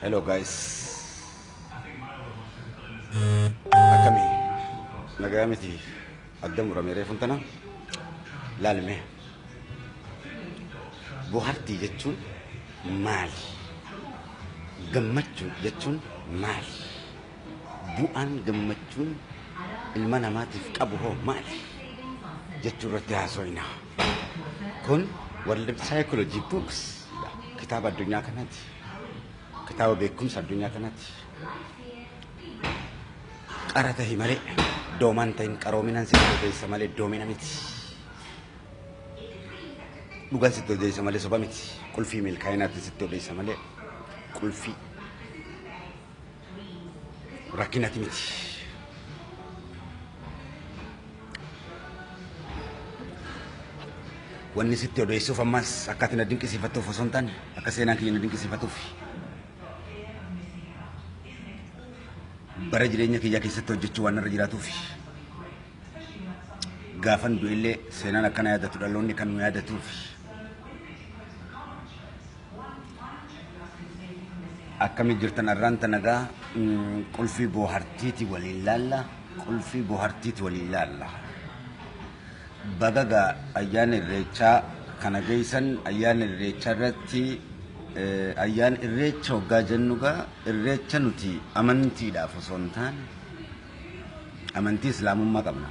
Hello guys. Akkami? Nagaa miti. Adda murame reefuun tana. Laalme. Bohaartii jechuun maali? Gammachuu jechuun maali? Bu'aan gammachuun ilma namaatiif qabu hoo maali? Jechuu irratti haasofna. Kun World Psychology Books kitaaba addunyaa kanaati. Kitaaba beekumsa addunyaa kanaati. Qara tahi malee doomaan ta'in qaroominaan sitti odeessa malee doomina miti. Dhugaan sitti odeessa malee soba miti. Qulfii milkaa'inaatti sitti odeessa malee qulfii rakkinati miti. Wanni sitti odeessuuf ammas akka ati na dinqisiifattuuf osoo hin taane akka seenaan kiyya na dinqisiifatuuf. Bara jireenya kiyyaa keessatti hojjechuu waan narra jiraatuuf. Gaafan du'ellee seenaan akkana yaadatu dhaloonni kan nu yaadatuuf. Akkami jirtan arraan tanagaa qulfii boohartiiti waliin laalla. Qulfii boohartiiti waliin laalla. Baga ayyaana irreechaa kana geessan ayyaana irreechaa irratti ayyaana irreecha hoggaa jennu gaa irreecha nuti amantiidhaaf osoo hin taane amantii islaamummaa qabna.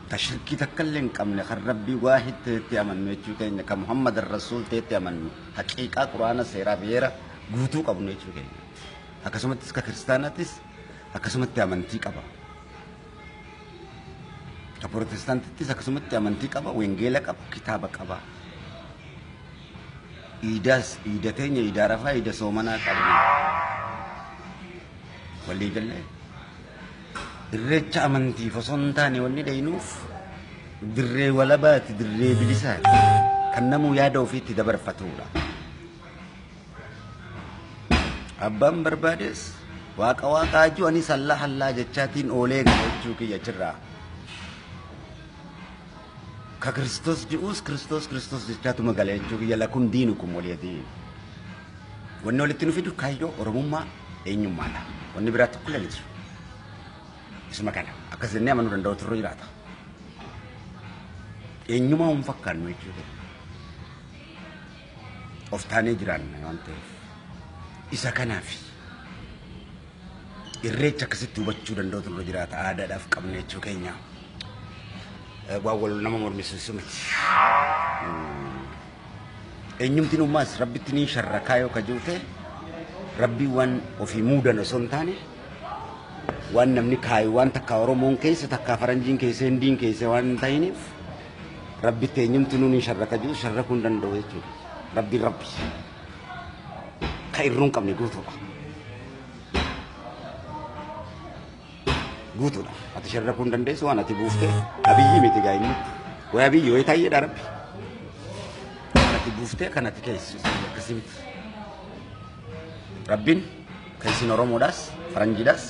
Ta shirkii takka illee hin qabne kan rabbii waahid ta'etti amannu jechuu keenya kan Muhammad Rasuul ta'etti amannu haqiiqaa quraana seeraa fi heera guutuu qabnu jechuu keenya. Akkasumattis ka kiristaanaattis akkasumatti amantii qaba. Ka pirootestaantittis akkasumatti amantii qaba, wangeela qaba, kitaaba qaba. Iidaas iida teenya iida arafaa iida soomanaa qabna. Walii gallee irreecha amantiif osoo hin taane wanni dhaynuuf dirree walabaati dirree bilisaati kan namuu yaada ofiitti dabarfatudha. Abbaan barbaades waaqa waaqaa jiru anis allaa allaa jechaatiin oolee gala jechuu kiyya achirraa. Ka Kiristoos ji'uus Kiristoos Kiristoos jechaatuma gala jechuu kiyya lakum diinukum waliya diin. Wanni walitti nu fidu kaayyoo Oromummaa eenyummaadha. Wanni biraa tokko illee jiru. Isuma kana akkas jennee amanuu danda'u turre jiraata. Eenyumaa hin fakkaannu jechuudha. Of taanee jiraanna waan ta'eef. Isa kanaaf irreecha akkasitti hubachuu danda'u turre jiraata aadaadhaaf qabne jechuu keenya. Waan wal nama mormisiisu miti. Eenyumtiin ummaas rabbitti ni sharrakaa yoo ka jiru ta'e rabbii waan ofii muudan osoo hin taane waan namni kaayu waan takka Oromoon keessa takka Faranjiin keessa Hindiin keessa waan hin ta'iniif rabbitti eenyumti nuun hin sharraka jiru sharrakuu hin danda'u jechuudha. Rabbiin rabbi ka irruu hin qabne guutuudha. Guutuudha. Ati sharrakuu hin dandeessu waan ati buuftee abiyyi miti gaa inni. Way abiyyi way taayyeedha rabbi. Kan ati buuftee kan ati keessu akkasii miti. Rabbiin kan isin Oromoodhaas Faranjiidhaas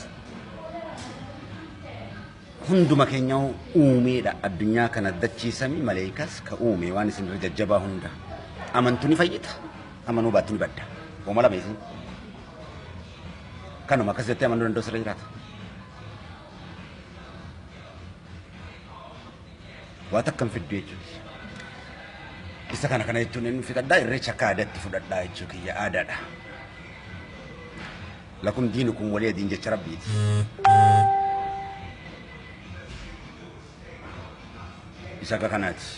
hunduma keenya uumeedha addunyaa kana dachiisami maleekas ka uume waan isin irra jajjabaa hunda. Amantu ni fayyita amanuu baattu ni badda. Hooma lama isin. Kanuma akkas jettee amanuu danda'u sirra jiraata. Waa takka hin fiddu jechuudha. Isa kana kana jechuun inni fixadhaa irreecha akka aadaatti fudhadhaa jechuu kiyya aadaadha. Lakum diinukum waliya diin jecha rabbiiti. Isa akka kanaati.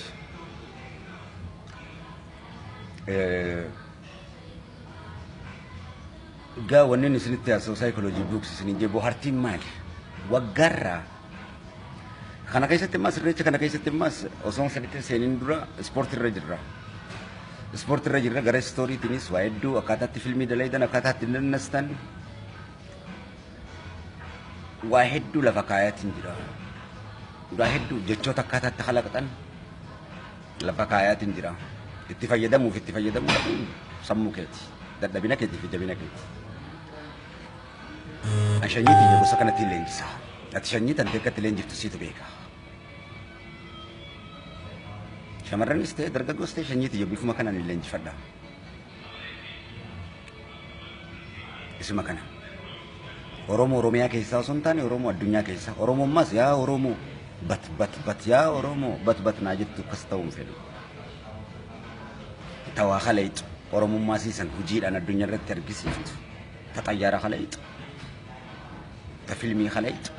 Gaa wanni inni isinitti haasa'u saayikooloojii buuks isiniin jee bohaartiin maali? Waggaarraa kana keessatti immas irreecha kana keessatti immas osoo sanitti hin seenin dura ispoortii irra jirra. Ispoortii irra jirra gara istooriitiinis waa hedduu akkaataatti filmii dalaydan akkaataatti dannastan waa hedduu lafa kaayaatiin jira. Waa hedduu jechoota akkaataatti kalaqxan lafa kaayaatiin jira. Itti fayyadamuuf itti fayyadamuu dhabuun sammuu keeti. Dadhabina keetii fi jabina keeti. An shanyii tiyya gosa kanatti leenjisa. Ati shanyii tante akkatti leenjiftu siitu beeka. Shamarranis ta'e dargaggoos ta'e shanyii tiyya bifuma kanaan hin leenjifadha. Isuma kana. Oromoo Oromiyaa keessaa osoo hin taane Oromoo addunyaa keessaa. Oromummaas yaa Oromoo bat bat bat yaa Oromoo bat bat naa jettu akkas ta'uu hin fedhu. Tawaa kaleexu Oromummaa siisan hojiidhaan addunyaa irratti argisiiftu. Ta xayyaara kaleexu. Ta filmii kaleexu.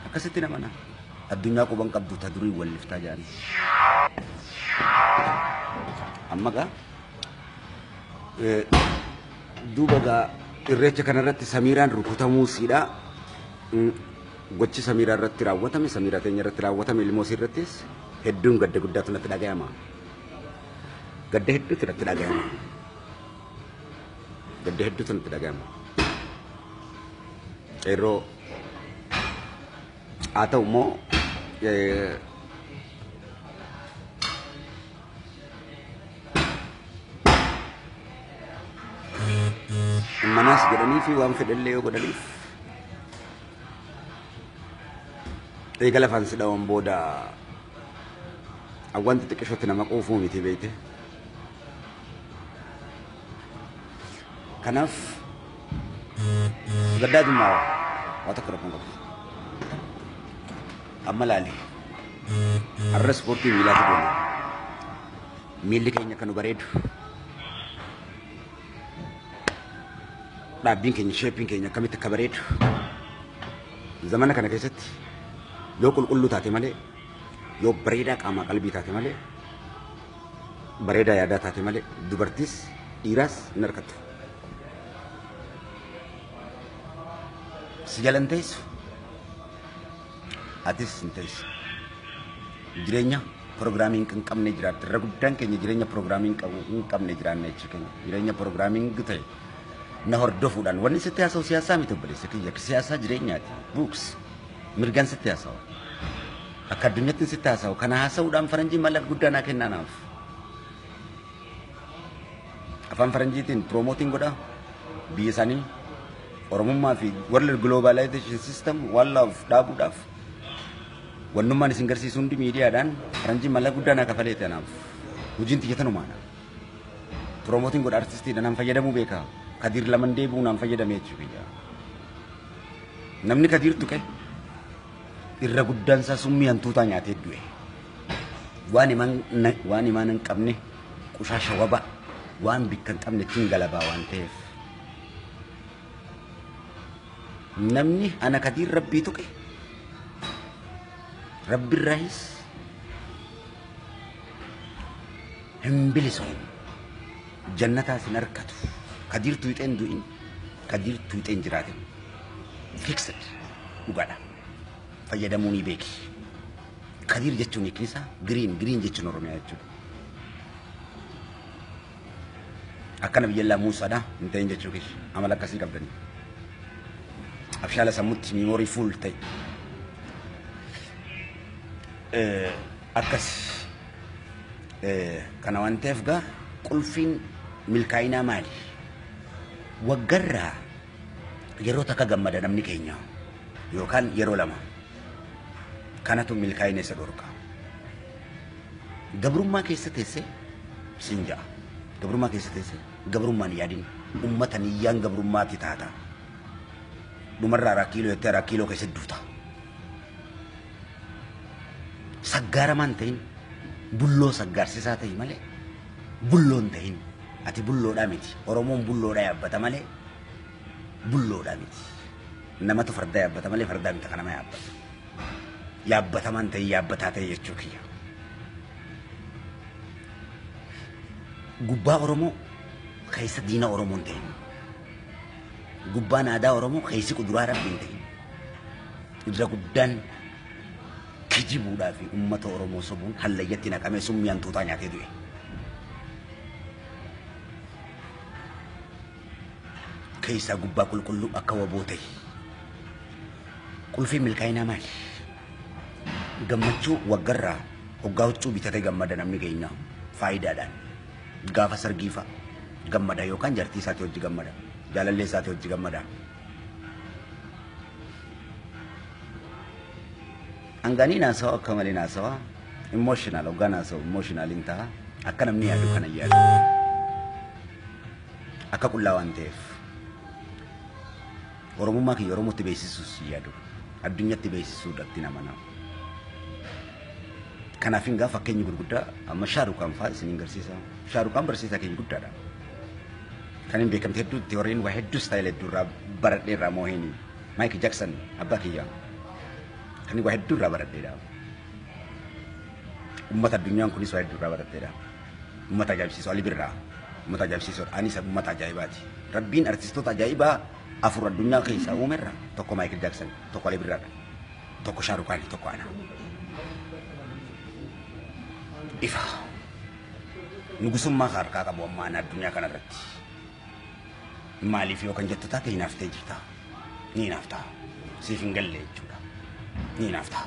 Akkasitti nama na addunyaa quban qabdu ta durii walliftaa jedhanii. Amma gaa duuba gaa irreecha kanarratti Samiiraan rukutamuu siidha. Gochi Samiiraa irratti raawwatame, Samiiraa teenya irratti raawwatame, ilmoo isii irrattis hedduun gadda guddaatu natti dhaga'ama. Gadda hedduutu natti dhaga'ama. Gadda hedduutu natti dhaga'ama. Qeerroo haa ta'u immoo manaas godhanii fi waan fedhallee yoo godhaniif eega lafaan si dhawan booda wanti xiqqishootti nama quufuu miti beeyte. Kanaaf gaddaadummaa waa tokko rakkoon qabu. Amma laali har'a ispoortii miilaatu goona. Miilli keenya kan nu bareedu. Dhaabbiin keenya sheeppiin keenya akkamitti akka bareedu. Zamana kana keessatti yoo qulqulluu taate malee, yoo bareedaa qaamaa qalbii taate malee, bareedaa yaadaa taate malee dubartiis dhiiraas hin argattu. Si jalan teessu atis hin teessu. Jireenya piroogiraamii hin qabne jiraatte. Irra guddaan keenya jireenya piroogiraamii hin qabne jiraanna jechuu keenya. Jireenya piroogiraamii ta'e na hordofuudhaan wanni sitti haasa'u siyaasaa miti obboleessa kiyya. Siyaasaa jireenyaati. Books. Mirgaan sitti haasa'u. Akka addunyaatti sitti haasa'u. Kana haasa'uudhaan faranjiin maallaqa guddaa naa kennaa naaf. Afaan faranjiitiin promote-iin godha. Biyya isaanii Oromummaa fi world globalization system one love dhaabuudhaaf wannummaan isin garsiisu hundi miidiyaadhaan faranjiin maallaqa guddaa naa kafalee ta'anaaf. Hojiin xiyya tanumaana. Promote-iin godha artistiidha naan fayyadamuu beeka. Kadiir laman deebi'uu naan fayyadame jechuudha. Namni Kadiir tuqe irra guddaan isaa summii hantuutaa nyaatee du'e. Waan imaan hin qabne qushaasha waba waan bikka hin qabne ittiin galabaa waan ta'eef. Namni ana Kadiir Rabbii tuqe Rabbirraayis hin bilisoomu. Jannataas hin argatu. Kadiir tuuxeen du'in, Kadiir tuuxeen jiraatin. Fixed dhugaadha. Fayyadamuu ni beeki. Kadiir jechuun hiikni isaa green, green jechuun Oromiyaa jechuudha. Akkana biyyallaa Muusaadha hin ta'in jechuu kiyya. Amala akkasii qabdanii. Abshaala sammutti memory full ta'e. Akkas kana waan ta'eef gaa qulfiin milkaa'inaa maali? Waggarraa yeroo takka gammada namni keenya yookaan yeroo lama. Kanatu milkaa'ina isa dhorka. Gabrummaa keessa teessee siin ja'a. Gabrummaa keessa teessee gabrummaan yaadin ummata niyyaan gabrummaatti taata. Dhumarraa 4 kiiloo jettee 4 kiiloo keessatti duuta. Saggaaramaan ta'in bulloo saggaarsisaa ta'e malee bulloon ta'in ati bulloodhaa miti. Oromoon bulloodhaa yaabbata malee bulloodhaa miti. Namatu farda yaabbata malee fardaa miti kan nama yaabbatu. Yaabbatamaan ta'in yaabbataa ta'e jechuu kiyya. Gubbaa Oromoo keessa diina Oromoo hin ta'in. Gubbaan aadaa Oromoo keessi kuduraa Rabbi hin ta'in. Irra guddaan kijibuudhaa fi uummata Oromoo sobuun hallayyatti naqamee summii hantuutaa nyaatee du'e. Keessaa gubbaa qulqulluu akka waboo ta'e. Qulfiin milkaa'inaa maali? Gammachuu waggarraa hoggaa huccuu bitatee gammada namni keenya faayidaadhaan. Gaafa sargii fa'a gammada yookaan jartii isaatii hojii gammada. Jaalallee isaatii hojii gammada. Hanganii naasawa akka malee naasawa emotional hoggaa naasawa emotional hin ta'a. Akka namni yaadu kana yaadu. Akka qullaa waan ta'eef. Oromummaa kiyya Oromootti beeksisuus yaadu. Addunyatti beeksisuudhaatti nama nama. Kanaaf hin gaafa fakkeenyi gurguddaa amma Shaarukaan fa'aa isiniin garsiisa. Shaarukaan barsiisaa keenya guddaadha. Kan hin beekamte hedduutti warreen waa hedduu style hedduu irraa baradhee irraa moohini. Michael Jackson abbaa kiyya. Kan waa hedduu irraa baradheedha. Uummata addunyaan kunis waa hedduu irraa baradheedha. Uummata ajaa'ibsiisoo Ali Birraa. Uummata ajaa'ibsiisoodha. Anis uummata ajaa'ibaati. Rabbiin artistoota ajaa'ibaa afur addunyaa keessaa uumerra tokko Michael Jackson, tokko Ali Birraadha. Tokko Shaarukaani, tokko ana. Ifa. Nugusummaa harkaa qabu amma ana addunyaa kanarratti. Maaliif yoo kan jettu taate hinaaftee jirta. Ni hinaafta. Siif hin galle jechuudha. Ni hinaafta.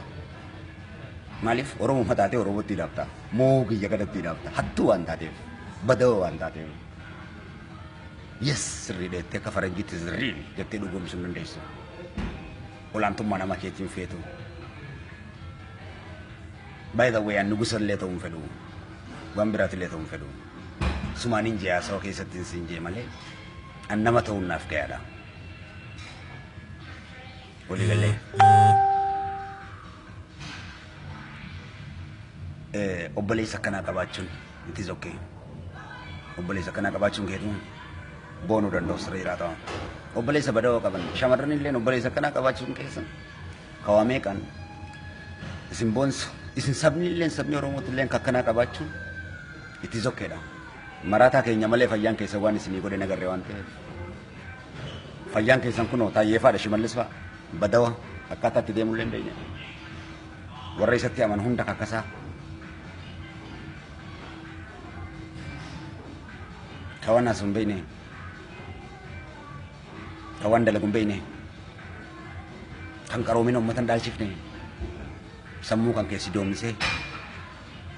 Maaliif Oromoo taatee Oromootti hinaafta. Moo kiyya kanatti hinaafta. Hattuu waan taateef. Badawoo waan taateef. Yes, sirrii jettee akka faranjiitti sirrii jettee dhugoomsuu hin dandeessu. Olaantummaa nama keetiin feetu. By the way, an nugusa illee ta'uu hin fedhu. Waan biraatillee ta'uu hin fedhu. Sumaaniin jee haasawaa keessatti hin siin jee malee an nama ta'uun naaf gayaadha. Walii galee. Obboleessa akkanaa qabaachuun it is okay. Obboleessa akkanaa qabaachuun keetu boonuu danda'u sirriiraa ta'a. Obboleessa badawoo qaban shamarran illee obboleessa akkanaa qabaachuun keessan kawaa meeqaan isin boonsu isin sabni illee sabni Oromootti illee akkanaa qabaachuun it is okay dha. Maraataa keenya malee fayyaan keessa waan isinii godhe nagarree waan ta'eef. Fayyaan keessan kunoo taayyeefaadha Shimallis fa'a badawa akkaataa itti deemuu illee hin beekne. Warra isatti amanu hunda kakkasaa. Ka waan haasa'u hin beekne. Ka waan dalagu hin beekne. Kan qaroomina uummata hin dhaalchifne. Sammuu kan keessi doomisee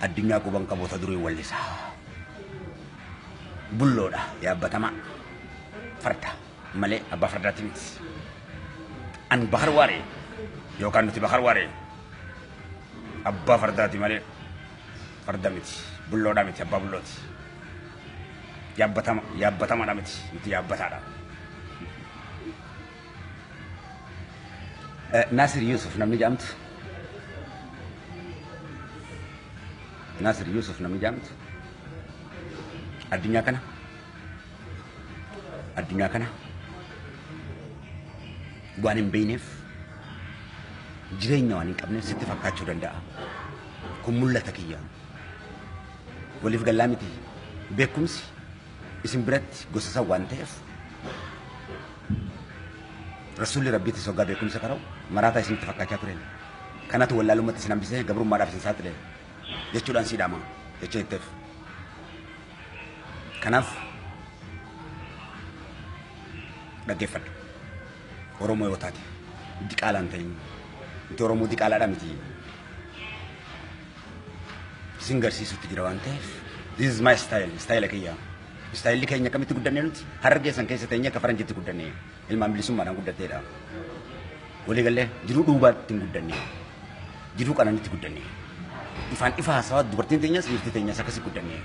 addunyaa quban qaboota durii wallisaa. Bulloodha yaabbatamaa. Farda malee abbaa fardaati miti. An Bahar Waaree yookaan nuti Bahar Waaree abbaa fardaati malee farda miti. Bulloodha miti, abbaa bullooti. Yaabbatama yaabbatamaadha miti, nuti yaabbataadha. Naasir Yusuf namni jedhamtu. Naasir Yusuf namni jedhamtu. Addunyaa kana waan hin beekneef jireenya waan hin qabneef sitti fakkaachuu danda'a. Kun mul'ata kiyya. Waliif gallaa miti. Beekumsi isin biratti gosa san waan ta'eef Rasuulli Rabbiitti soggaa beekumsa qara'u maraataa isinitti fakkaachaa tureen. Kanatu wallaalummaatti isin hambisee gabrummaadhaaf isin saaxile jechuudhaan sii dhaama jecha jetteef. Kanaaf dhaggeeffadhu. Oromoo yoo taate diqaalaan ta'in. Nuti Oromoo diqaalaadha miti. Isin garsiisutti jira waan ta'eef. This is my style, style kiyya. Style keenya akkamitti guddanne nuti? Harargee san keessa teenye akka faranjitti guddanne. Ilmaan bilisummaadhaan guddatteedha. Walii galee jiruu dhuubaatti hin guddanne. Jiruu qananiitti guddanne. Ifaan ifa haasawaa dubartiin teenyas dhiirti teenyas akkasi guddanne.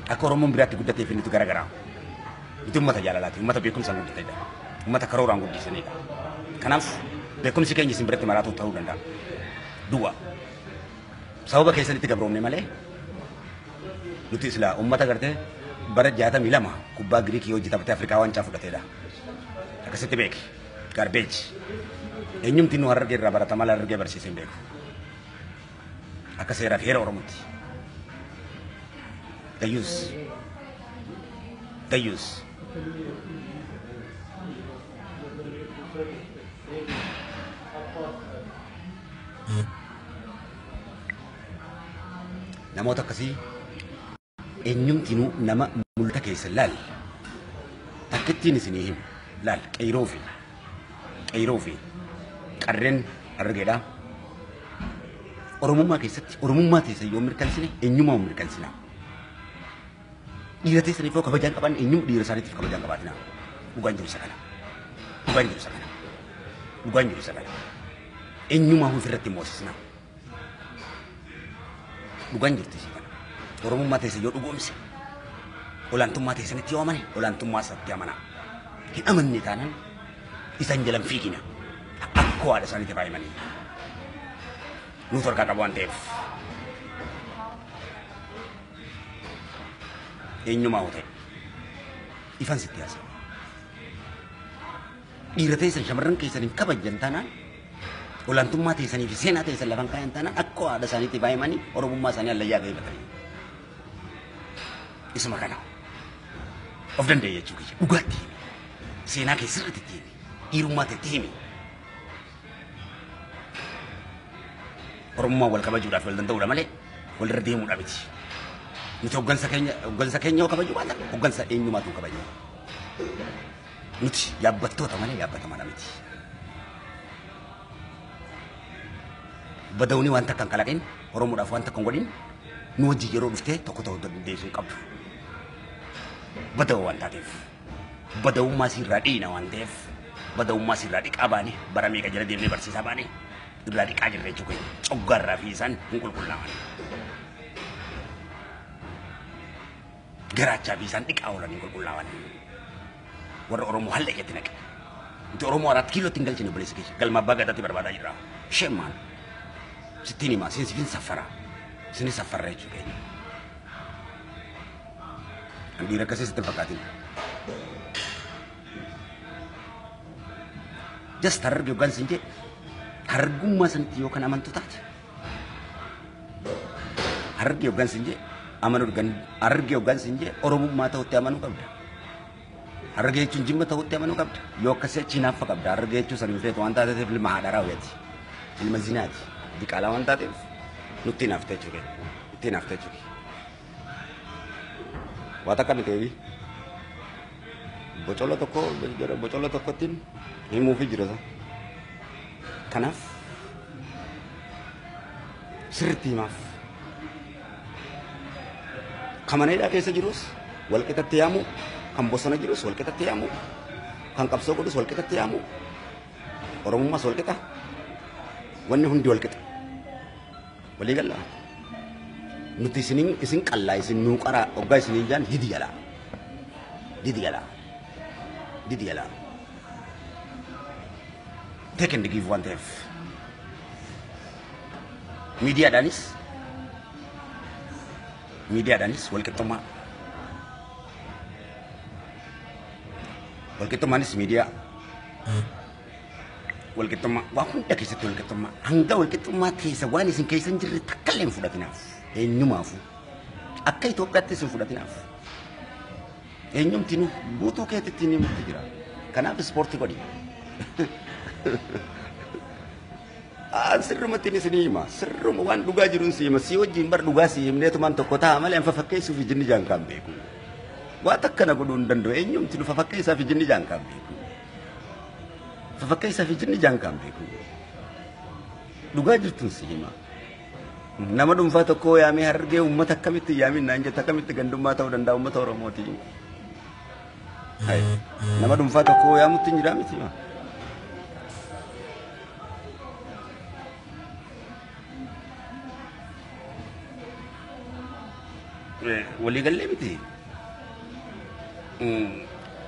Akka Oromoon biraatti guddateef nuti garagaraa. Nuti uummata jaalalaati, uummata beekumsaan guddateedha. Uummata karooraan guddisanidha. Kanaaf beekumsi keenya isin biratti maraatu ta'uu danda'a. Duwwaa. Sababa keessanitti gabroomne malee nuti silaa uummata gartee bara 62 kubbaa Giriikii hojii taphatee Afrikaa waancaa fudhateedha. Akkasitti beeki. Garbage. Eenyumti nu Harargee irraa barata malee Harargee barsiisee hin beeku. Akka seeraa fi heera Oromootti. Dayyuus. Dayyuus. Namoota akkasii eenyumtinuu nama mul'ata keessa laal. Takkittiin isinii himu laal qeyroo fi qarreen Harargeedha. Oromummaa keessatti oromummaa teessan yoo mirkansine eenyummaa mirkansina. Dhiira teessaniif yoo kabajaan qaban eenyuma dhiira isaaniitiif kabajaan qabaatina. Dhugaan jiru isa kana. Dhugaan jiru isa kana. Dhugaan jiru isa kana. Eenyummaa ofirratti moosisna. Dhugaan jirti isii kana. Oromummaa teessan yoo dhugoomse Olaantummaa teessanitti yoo amane olaantummaa isaatti amanaa. Hin amanne taanaan isaan jalan fiigina. Akka haadha isaaniitti faayimanii. Nuti harkaa qabu waan ta'eef. Eenyumaa hoo ta'e ifan sitti haasa'u. Dhiira teessan shamarran keessan hin kabajan taanaan olaantummaa teessanii fi seenaa teessan lafan kaayan taanaan akka haadha isaaniitti faayimanii oromummaa isaanii hallayyaa ga'eeffatanii. Isuma kana of danda'e jechuu kiyya dhugaatti himi. Seenaa kee sirriitti itti himi. Dhiirummaa teetti himi. Oromummaa wal kabajuudhaaf wal danda'uudha malee walirra deemuudha miti. Nuti hoggansa keenya yoo kabajuu baatan hoggansa eenyumaatu hin kabajnu. Nuti yaabbattoota malee yaabbatamaa miti. Badawni waan takka hin kalaqin Oromoodhaaf waan takka hin godhin nu wajjin yeroo dhuftee tokko ta'uu dandeessuu hin qabdu. Badawa waan taateef badawummaa siirraa dhiina waan ta'eef badawummaa siirraa dhiqaa baane bara meeqa jala deemnee barsiisaa baane irraa dhiqaa jirra jechuu keenya coggaarraa fi isaan hin qulqullaa'an. Garaachaa fi isaan dhiqaa oolan hin qulqullaa'an. Warra Oromoo halla ijatti naqe. Nuti Oromoo 4 kiilootti hin galchine obboleessa keessa galma abbaa gadaatti barbaadaa jirra. Sheemaan sittiin himaa siin sifin saffara sini saffarra jechuu keenya. An dhiira akkasii sitti hin fakkaatin. Just hararge yookaan sin jee harargummaa sanitti yoo kan amantu taate. Hararge yookaan sin jee amanuu hararge yookaan sin jee oromummaa ta'utti amanuu qabda. Hararge jechuun jimma ta'utti amanuu qabda. Yoo akkasii achi naaffa qabda. Hararge jechuun san hin feetu waan taateef ilma haadha raawwati. Ilma zinaati. Diqaalaa waan taateef nutti naafte jechuudha. Nutti naafte jechuudha. Waa takka miti eebi. Bocola tokko bocola tokkottiin himuufi jira isa. Kanaaf sirriitti himaaf. Kan mana hidhaa keessa jirus walqixatti yaamu, kan bosona jirus walqixatti yaamu, kan qabsoo godhus walqixatti yaamu, Oromummaas walqixa, wanni hundi walqixa. Walii gallaa. Nuti isinin isin qallaa isin nuu qaraa hoggaa isiniin jaan didi jalaa. Didi jalaa. Didi jalaa. Take and give waan ta'eef. Miidiyaadhaanis walqixxummaa. Walqixxummaanis miidiyaa. Walqixxummaa waa hunda keessatti walqixxummaa. Hanga walqixxummaa keessa waan isin keessa hin jirre takka illee hin fudhatinaaf. Eenyumaafu. Akka Itoophiyaatti isin fudhatinaaf. Eenyumti nu guutuu keetitti ni mutti jira. Kanaaf ispoortii godhi. Sirrumatti ni isinii hima. Sirruma waan dhugaa jiruun si hima. Si wajjin bar dhugaa si himneetumaan tokko ta'a malee an fafakkeessuuf jinni jaan kan beeku. Waa takka na godhuu hin danda'u. Eenyumti nu fafakkeessaaf jinni jaan kan beeku. Fafakkeessaaf jinni jaan kan beeku. Dhugaa jirtuun si hima. Nama dhuunfaa tokko yaamee harargee uummata akkamitti yaamin naan jette akkamitti gandummaa ta'uu danda'a uummata Oromooti. Nama dhuunfaa tokko yaamutti hin jiraa miti. Waliigallee miti.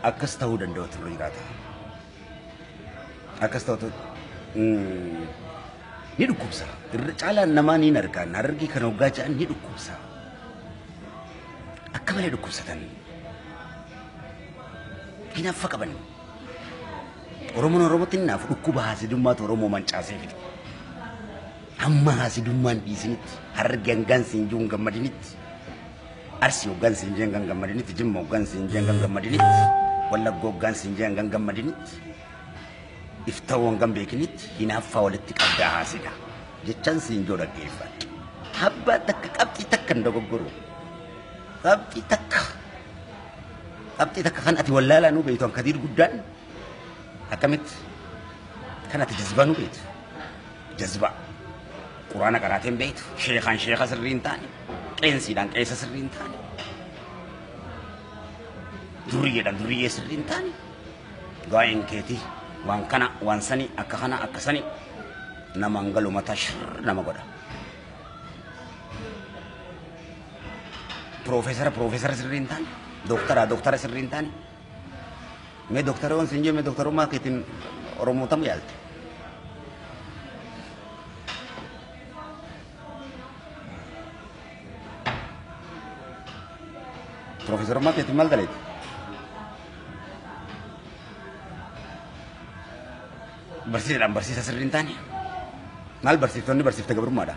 Akkas ta'uu danda'u turre jiraata. Akkas ta'u ni dhukkubsa. Irra caalaan namaa ni argaan. Harargee kan hoggaa ja'an ni dhukkubsa. Akka malee dhukkubsatan. Hinaaffaa qaban. Oromoon Oromootti hinaafu dhukkuba haasidummaatu Oromoo mancaasee fide. Hamma haasidummaan dhiisinitti harargee hangaan siin jiru hin gammadinitti. Arsii hoggaan siin jiru hangaan gammadinitti. Jimma hoggaan siin jiru hangaan gammadinitti. Wallagga hoggaan siin jiru hangaan gammadinitti. Ifta'uu hangaan beekinitti hinaaffaa walitti qabdaa haasida. Jechaan siin jiru dhaggeeffadhu. Habbaa takka qabxii takka hin dogoggoru. Qabxii takka. Qabxii takka kan ati wallaalaa nuu beektu kadiir guddaan akkamitti kan ati jazbaa nuu beektu. Jazbaa. Quraana qaraateen beektu. Sheekaan sheeka sirrii hin taane. Qeensiidhaan qeessa sirrii hin taane. Duriyyeedhaan duriyyee sirrii hin taane. Gaa'een keetii waan kana waan sanii akka kana akka sanii nama hangalu mataa shirr nama godha. Piroofeesara sirrii hin taane. Doktara doktara sirrii hin taane. Mee doktara yoon siin jee mee doktarummaa keetiin Oromootamu yaalte. Profeesarummaa keetiin maal daleeti? Barsiisaadhaan barsiisa sirrii hin taane. Maal barsiiftonni barsiifte gabrummaadha.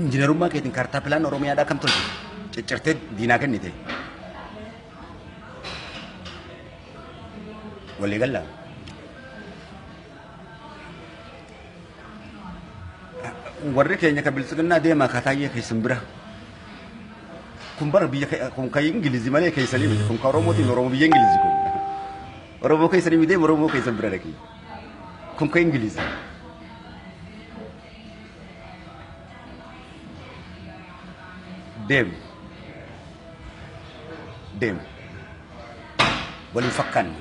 Injiinarummaa keetiin kaartaa pilaan Oromiyaadhaa kam tolche? Ciccirtee diinaa kennite. Walii gallaa? Warri keenya kan bilisiginnaa deemaa kataayyee keessan bira. Kun bara biyya kun kan Ingilizii malee keessanii miti. Kun kan Oromootiin Oromoo biyya Ingilizii kun. Oromoo keessanii miti Oromoo keessan bira dhaqi. Kun kan Ingilizii. Deem. Deem. Waliin fakkaanne.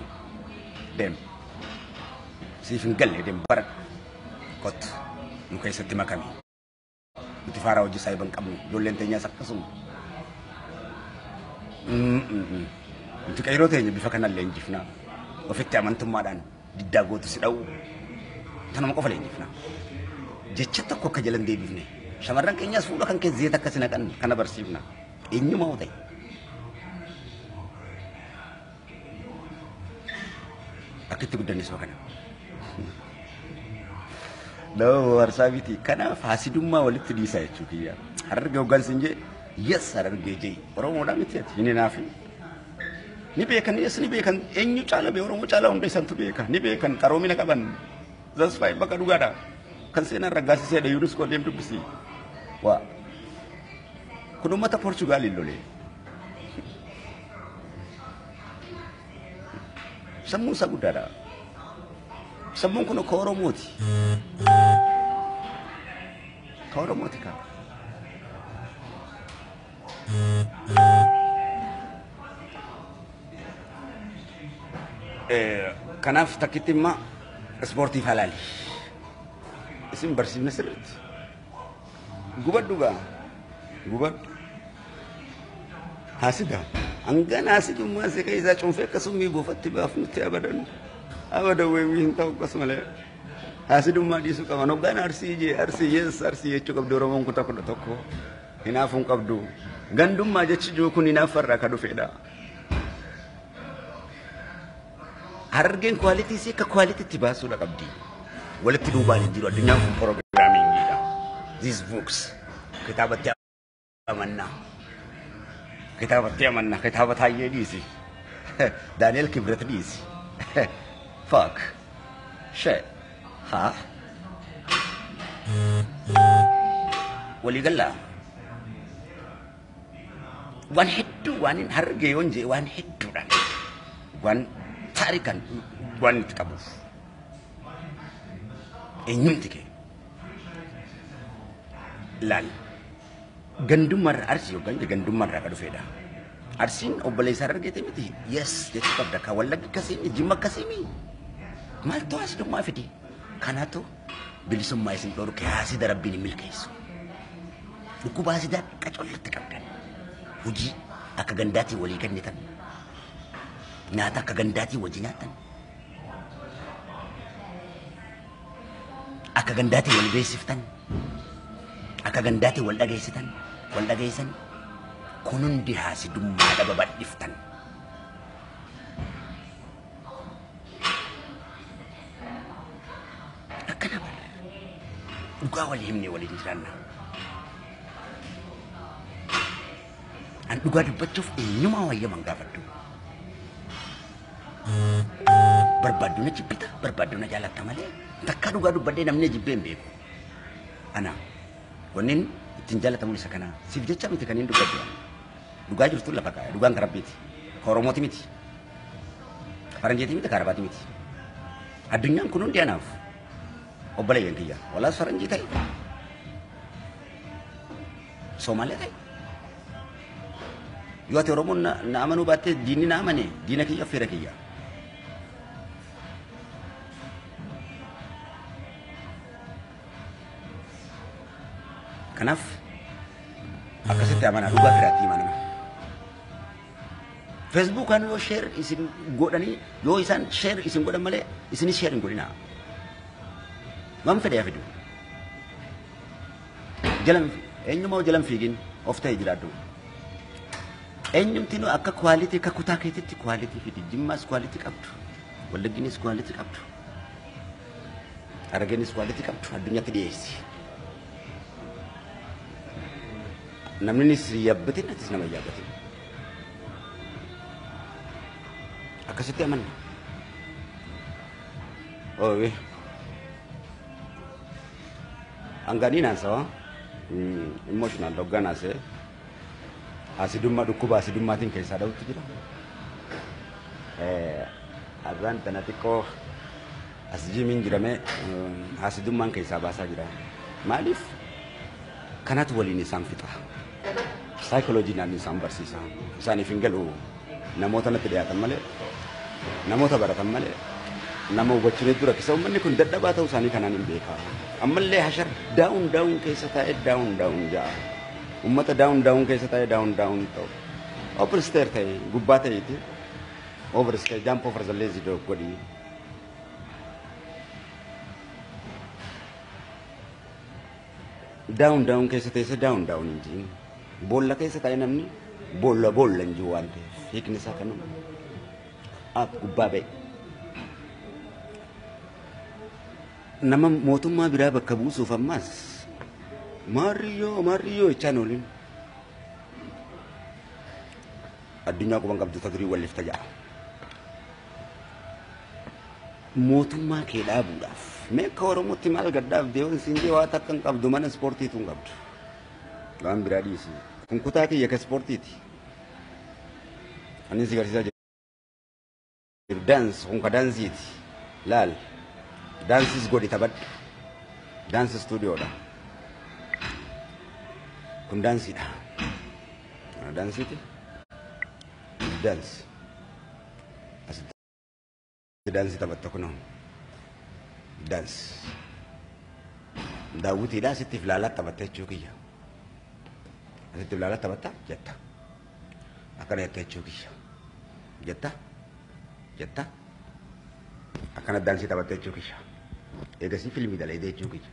Deem. Siif hin galle deem bara. Kottu. Nu keessatti makami. Nuti faaraa hojii saayiban qabnu. Ijoolleen teenyaas akkasuma. Nuti qeeroo teenya bifa kanaan leenjifna. Ofitti amantummaadhaan diddaa gootu si dha'u. Tanuma qofa leenjifna. Jecha tokko akka jalan deebifne. Shamarran keenyaas fuula kan keessa zeeta akkasi naqan kana barsiifna. Eenyumaa hoo ta'e. Akkitti guddanne soo kana. Nama bohaarsaa miti. Kanaaf haasidummaa walitti dhiisaa jechuu kiyya. Harargee hoggaan sin jee yes harargee jee Oromoodhaa miti ati hin hinaafi. Ni beekan yes ni beekan eenyu caala bee Oromoo caala hunda isaantu beeka ni beekan qaroomina qaban. That's fine bakka dhugaadha. Kan seenaan raggaasiseedha UNESCO deem dubbisi. Waa. Kun uummata Poorchugaaliin lolee. Sammuun isaa guddaadha. Sammuun kun ka Oromooti. Ka Oromooti kaa. Kanaaf takkitti immoo ispoortiif halaali. Isin barsiifne sirriitti. Gubadhu gaa. Gubadhu. Haasida. Hangan haasidummaa si keessaa cuunfee akkasumii buufatti baafnutti abadan. Abadan weewwii hin ta'u akkasumalee. Haasidummaa dhiisuu qaban. Hoggaan arsii jee arsii yees arsii jechuu qabdu Oromoon kutaa 11. Hinaafuu hin qabdu. Gandummaa jechi jiru kun hinaaffarraa ka dhufedha. Harargeen kwaalitii isii akka kwaalitiitti baasuudha qabdi. Walitti duubaan hin jiru. Addunyaan kun piroogiraamiingiidha. These books kitaabatti amannaa. Kitaabatti amannaa. Kitaaba Taayyee dhiisi. Daani'el Kibret dhiisi. Fuck. Shit. Ha. Walii gallaa. Waan hedduu waan hin harargee yoon jee waan hedduudhaan. Waan taarikan waan itti qabuuf. Eenyumti kee. Laal. Gandummaarra arsii yookaan gandummaarraa ka dhufedha. Arsiin obboleessa harargeeti miti. Yes jechuu qabda. Ka Wallagga akkasii Jimma akkasii maaltu haasidummaa fide? Kanaatu bilisummaa isin dhorke haasida rabbiin hin milkeessu. Dhukkuba haasidaa qacollatti qabdan. Hojii akka gandaatiin walii kennitan. Nyaata akka gandaatiin wajji nyaatan. Akka gandaatiin wal beeksiftan. Akka gandaatiin wal dhageessitan. Wal dhageessan. Kun hundi haasidummaa dhaba badhiftan. Akkana bara. Dhugaa walii himnee waliin jiraanna. An dhugaa dubbachuuf eenyumaa wayyaman gaafadhu. Barbaaddu na jibbita, barbaaddu na jaalatta malee takka dhugaa dubbadhee namni jibbee hin beeku. Ana wannin ittiin jaalatamuun isa kanaa siif jecha miti kan hin dubbadhu. Dhugaa jirtu lafa kaaya dhugaan kan rabbiiti. Ka Oromooti miti. Ka Faranjiiti miti ka Arabaati miti. Addunyaan kun hundi anaaf obboleeyyan kiyya. Walaas Faranjii ta'e Soomaalee ta'e. Yoo ati Oromoon na amanuu baattee diinni na amane diina kiyya fira kiyya. Kanaaf akkasitti amanaa, dhugaa firaatti himaa nama. Feesbuukaan yoo share isin godhanii, yoo isaan share isin godhan malee, isinis share hin godhinaa. Waan fedhe yaa fidu. Jalan eenyumaa jalan fiigin, of ta'e jiraadhu. Eenyumti akka quality, akka kutaa keetitti quality fidi. Jimmaas quality qabdu. Wallagginis quality qabdu. Harargeenis quality qabdu. Addunyaatti dhiyeessi. Namni si yaabbatin, atis nama yaabbatin. Akkasitti amanna. Ooyi. Hangaanii naasawa. Emotional hoggaa naasee. Asidummaa, dhukkuba asidummaatiin keessaa dha'utti jira. Arraan tana xiqqoo as jimiin jiramee asidummaan keessaa baasaa jira. Maaliif? Kanatu waliin isaan fixa. Saayikooloojii naannoo isaan barsiisa. Isaaniif hin galu, namoota natti dhiyaatan malee, namoota baratan malee, nama hubachuun hedduu rakkisa. Uummanni kun dadhabaa ta'uu isaanii kanaan hin beeka. Ammallee hashar down down keessa taa'ee down down ja'a. Uummata down down keessa taa'ee down down ta'u. Upstairs ta'e, gubbaa ta'eeti. Overstay, jump over the lazy dog godhi. Down down keessa teesse down down hin jiin. Boolla keessa taa'e namni boolla boolla hin jiru waan ta'eef hiikni isaa kanuma. Up, gubbaa ba'e. Nama mootummaa biraa bakka buusuuf ammas maarriyyoo maarriyyoo jechaan oolin. Addunyaa quban qabdu ta durii wallifta ja'a. Mootummaa kee dhaabuudhaaf mee akka Oromootti maal gaddaaf deemuun siin jee, waa takka hin qabdu, mana ispoortiitu hin qabdu. Waan biraa dhiisi. Kun kutaa kiyya ka ispoortiiti. Ani si garsiisaa jiru. Dance, kun ka daansiiti. Laal. Daansis godhi, taphadhu. Dance stuudioodha. Kun daansiidha. Daansiiti. Dance. Asitti daansii taphatta kunoo. Dance. Daawwitiidha, asitti ilaalaa taphatta jechuu kiyya. Asitti ilaalaa taphatta jetta. Akkana jetta jechuu kiyya. Jetta. Jetta. Akkana daansii taphatta jechuu kiyya. Eegasii filmii dalaydee jechuu kiyya.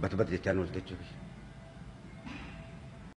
Bat bat jechaan oolte jechuu kiyya.